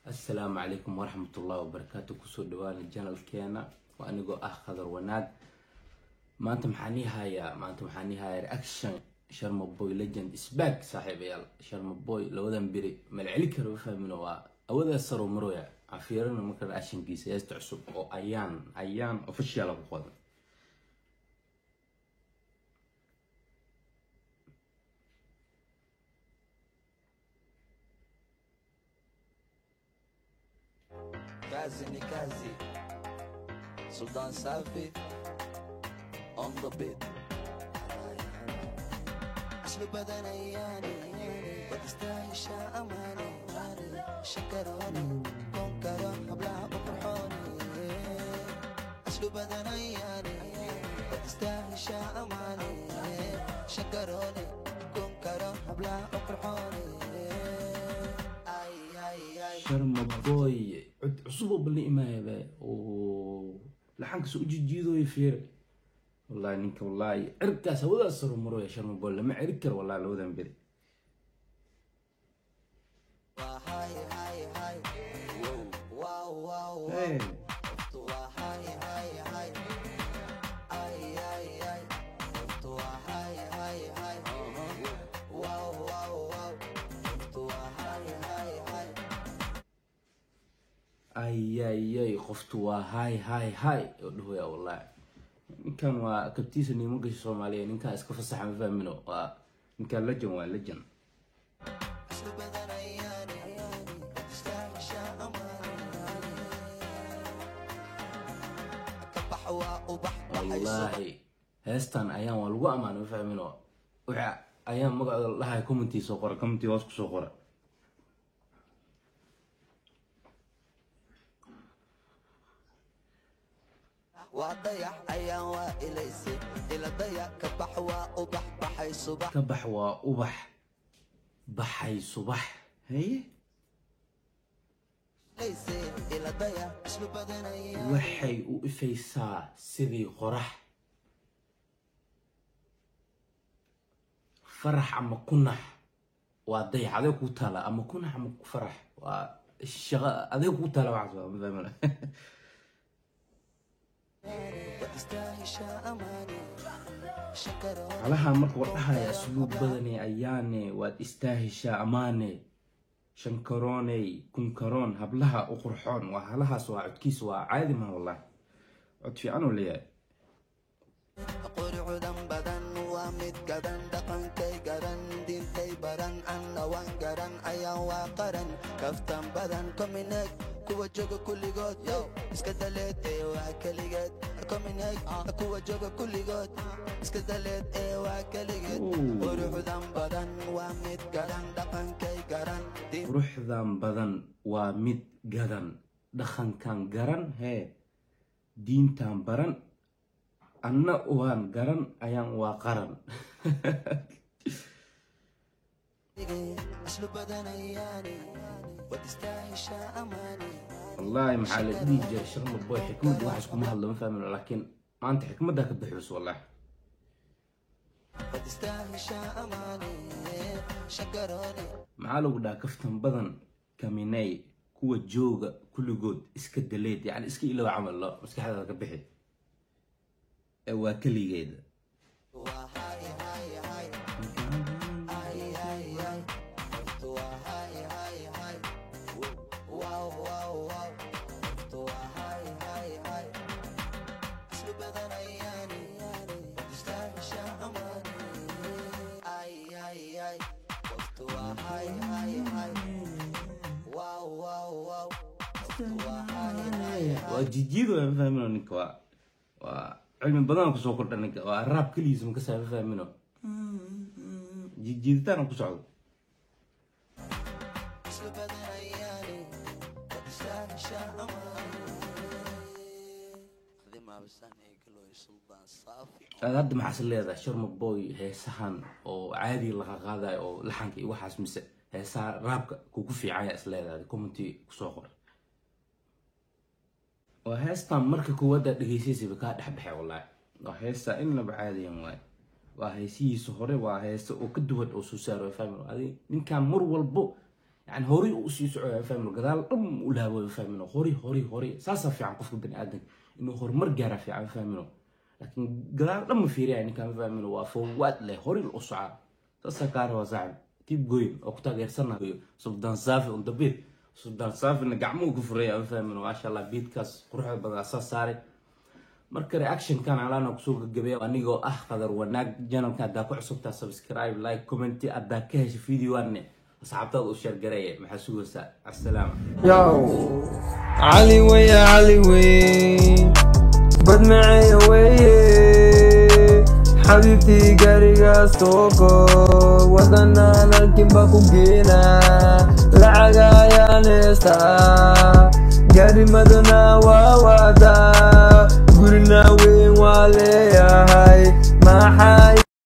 Assalaamu calaykum waraxmatullaahi wabarakaatu. Kusoo dhawaana channelkeena, waa anigoo ah Khadar Wanaag. Maanta maxaan ii hayaa? Maanta waxaan ii hayaa reaction Sharma Boy Legend is back. Saaxiibayaal, Sharma Boy labadan beri malceli karo, fahmino, waa awadaas saroo marooya. Aan fiirino marka reactionkiisa heesta cusub oo Ayaan Official ku qodan. Kazi ni kazi. Sultan Safi on the beat. Aslu badan ayaani, wad istaahishaa amaani, shakarooni, konkaro, hablaha u qurxooni. Aslu badan ayaani, wad istaahishaa amaani, shakarooni, konkaro, hablaha u qurxooni. Ay ay ay. Sharma Boy cod cusub oo balli imaayaba oo laxankaas u jijiidooyo. Fiir, wallahi ninka, wallahi cirkaas hawadaas saro marooya. Sharma Boy lama ceri karo, wallahi labadan beri. Waa hay hay hay. Wow wow wow. Hey. Qoftu waa hay hay hay. Ay ay ay. Qoftu waa hay hay hay. Wow wow wow. Qoftu waa hay hay hay. Ayayay, qoftu waa hay hay hay oo dhahoya. Wallahi ninkan waa kabtiisa niimo gasha Soomaaliya. Ninkan iska fasaxa, ma fahmino, waa ninkan legend, waa legend. Aslu badan ayaani, wad istaahishaa amaani. Ka bax waa ubax baxayso. Wallaahi heestan Ayaan waa lagu amaanay, ma fahmino. Waxa Ayaan magacooda la dhahay commentii soo qora, commentii hoos kusoo qora. Waa dayax, ayaan waa ilayse ila dayac. Ka bax waa ubax baxay subax. Ka bax waa ubax baxay subax, haye. Ilayse ila dayax. Aslu badan ayaani. Waxay u ifaysaa sidii qorax, farax ama kunax waa dayax. Adee kuu taala, ama kunax ama farax, waa shaqa adee kuu taala. Waxaas waa ma fahmina. Wad istaahishaa amaani, shakarooni. Halaha marka war dhahaya, asluub badane ayaane, waad istaahishaa amaane, shankarooney, kunkaroon, hablaha u qurxoon. Waa halahaas, waa codkiisa, waa caadi maha, wallahi cod fiican uu leeyahay. Quruxdan badan waa mid gadan, dhaqankay garan, diintay baran, anna waan garan. Ayaan waa qaran, kaftan badan. Komineeg kuwa jooga kulligood, yo iska daleed ee waa keligeed. Komineeg kuwa jooga kulligood, iska daleed ee waa keligeed. Ooh. Quruxdan badan waa mid garan, dhaqankay garan, Quruxdan badan waa mid gadan, dhaqankan garan, hee, diintan baran, anna waan garan. Ayaan waa qaran. Aslu badan ayaani, wad istaahishaa amaani. Wallaahi maxaa la dhihi jiray, Sharma Boy xikmadda waxaas kuma hadlo, ma fahmino, laakiin maanta xikmaddaa ka bixiyso, wallahi. Wad istaahishaa amaani, shakarooni. Maxaa lagu dhahaa? Kaftan badan, kaminay kuwa jooga kulligood, iska daleed, yani iska ilow camal, lo maskaxdaada ka bixi ee waa keligeeda. Waa hay hay hay. Ay ay ay. Qoftu waa hay hay hay. Wow wow wow. Qoftu waa hay hay hay. Aslu badan ayaani, wad istaahishaa amaani. Ay ay ay. Qoftu waa hay hay hay. Wow wow wow. Qoftu waa hay hay hay. Waa jijiid, waa ma fahmino, ninka waa cilmi badan kusoo kordha. Ninka waa raab keligiisa makasaa, ma fahmino, jijiiditaan ku socdo. Aslu badan ayaani, wad istaahishaa amaani. Khadimaabsan ee galooy Sultan Safi. Aad hadda maxaas leedahay Sharma Boy heesahan oo caadi laga qaadayo oo laxanka iyo waxaas, mise heesaha raabka kugu fiican yaa is leedahay? Commenti kusoo qor. Waa heestan marka koowaad aad dhegeysaysayba kaa dhex baxay, wallahi waa heesta inaba caadiyan waay. Waa heesihiisa hore, waa heese oo ka duwan oo soo saaro family. Adi ninkan mar walbo Yani horay u sii socoya, fahmino, gadaal dhan u laabo, fahmino, hori hori hori saasaa fiican. Qofka bani aadanka inuu horumar gaara fiican, fahmino, laakiin gadaal dhan ma fiiriya ninkaan, fahmino, waa forward leh, hori u socaa. Saasaa kaa rabaa saaxib, keep going oo ku taageersanayo. Suldaan Saafi on the beat. Suldaan Saafina gacmuhu ku furaya, fahmino, maasha Allah. Beatkaas quruxda badan asaa saaray. Marka reactionkan alaana kusoo gagabeeya anigoo ah Qadar Wanaag. Channelka haddaa ku cusubtaa, subscribe, like, comment. Haddaa ka hesha videoanne, asxaabtaada u share gareeya. Maxaa sugaysaa? Assalaama. Yo, cali weye, cali wey, badmaceeya weye, xabiibtii gaarigaas tooko wadanaan halkinba ku geena, lacaga ayaan heestaa, gaari madana waa wadaa, gurina weyn waa leeyahay, maxaa